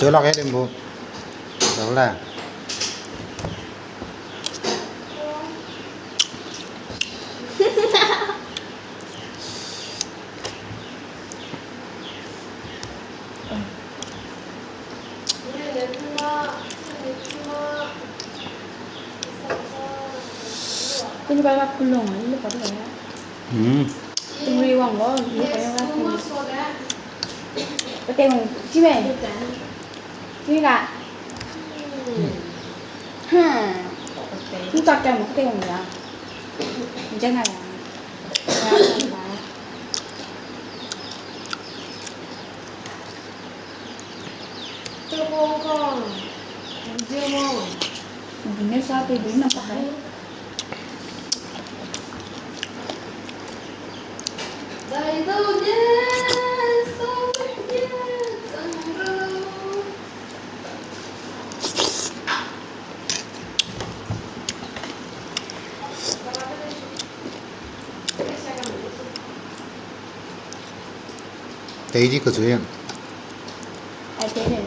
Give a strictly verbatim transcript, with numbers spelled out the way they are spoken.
Teu lak e rimbu. Dau le. Kuni ba ba kulong, ini pa de ya. Hmm. Tungri wang lo, ini pa ya. Pateng, cime. Cime ka. Hmm. Ntak ka mo pateng ya. Jana ya. Ya, ya. Bine sa pe bine pa hai. Tei di kechui. Ai, tei de.